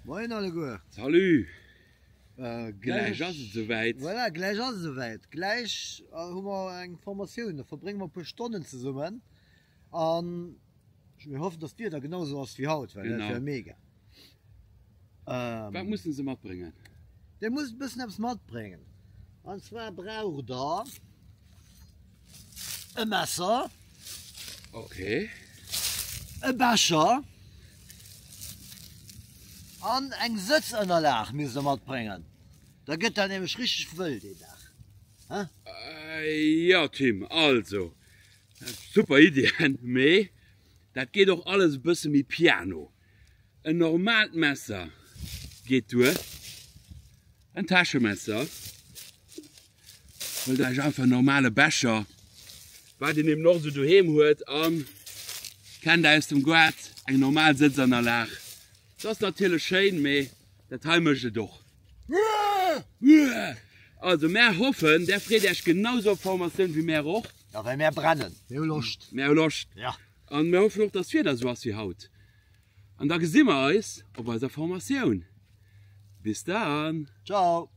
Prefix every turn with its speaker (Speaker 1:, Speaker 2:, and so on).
Speaker 1: Moien alleguer.
Speaker 2: Salut. Gläich ass et esouwäit.
Speaker 1: Voilà, gläich ass et esouwäit. Gläich hu mer eng Formatioun, da verbrénge mer e puer Stonnen zesummen an mir hoffen, dass d'Wieder genau esou ass wéi haut, well dat wär mega.
Speaker 2: Wat mussen se matbréngen?
Speaker 1: Dir musst e bëssen eppes matbréngen. An zwar braucht der e Messer.
Speaker 2: Okay.
Speaker 1: E Becher an eng Sëtzënnerlag misst der matbréngen. Da gëtt dat nämlech richteg wëll deen Dag.
Speaker 2: He? Jo Tim, also super Iddien, mee dat geet och alles e bësse méi piano. En normaalt Messer geet duer, en Täschemesser. Huelt Iech einfach en normale Becher, wat een eben och esou doheem huet an kennt aus dem Goart, eng normal Sëtzannerlag. Dat ass natierlech schéin, mee dat hei mécht et och. Also mär hoffen, där freet Iech genau sou op d'Formatioun wéi mär och.
Speaker 1: Jo, well mär brennen, mir hu Loscht.
Speaker 2: Mär hu Loscht.
Speaker 1: Ja.
Speaker 2: An mär hoffen och, dass d'Wieder esou ass wéi haut. An da gesi mer eis op eiser Formatioun. Bis dann!
Speaker 1: Ciao!